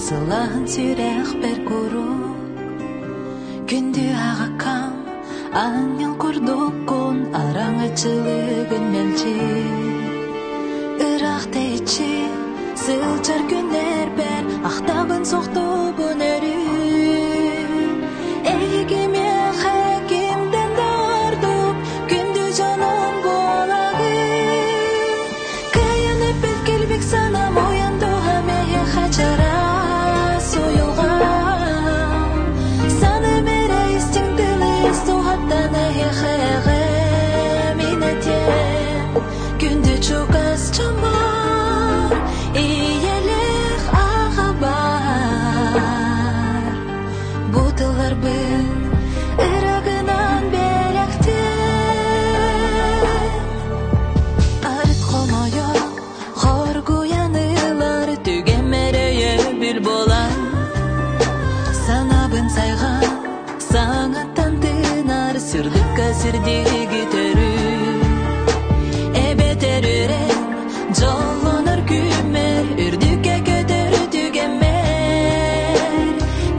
Сылааһын сүрэхпэр куруук Күндү аҕаккам, аанньал курдуккун, араҥаччылыгын мэлдьи. Ыраах тэйиччи сылдьар күннэрбэр ахтабын сохтуубун өрүү. Эйиги миэхэ кимтэн да ордук күндү дьонум буолагын. Кыайан эппит килбик санаам уйан дууһам эйиэхэ чараас уйулҕам. Саныым эрэ истиҥ тылы ис дууһаттан эйиэхэ эҕэм этиэм. Күндү чугас дьоммор ийэлээх аҕабар бу тылларбын ырыгынан бэлэхтээ. Арыт хомойо, хоргуйан ылар түгэммэр өйөбүл буолан Санаабын сайҕаан, саҥаттан тыынар сырдыкка сирдиги төрүү. Эбэтэр үрэн, дьоллонор күммэр, үрдүккэ көтөр түгэммэр.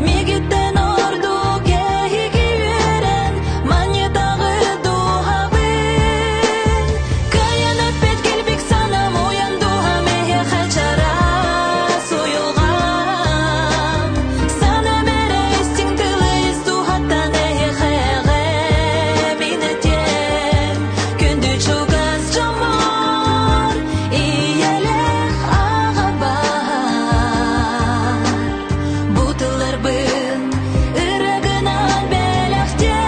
Мигиттэн ордук эһиги үөрэн, манньытаҕы дууһабын. Кыайан эппит килбик санам уйан дууһам эһиэхэ чараас уйулҕам. Санам эрэ истиҥ тылы ис дууһаттан эһиэхэ эҕэм этиэм. Күндү чугас дьоммор ийэлээх аҕабар бу тылларбын ырыгынан бэлэхтиэм.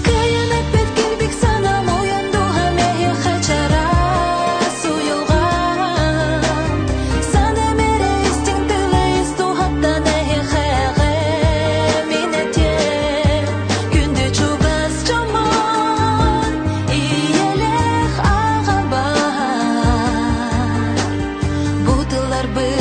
Кыайан эппит килбик санаам уйан дууһам эһиэхэ чараас уйулҕам. Санаам эрэ истиҥ тылы ис дууһаттан эһиэхэ эҕэм этиэм. Күндү чугас дьоммор ийэлээх аҕабар бу тылларбын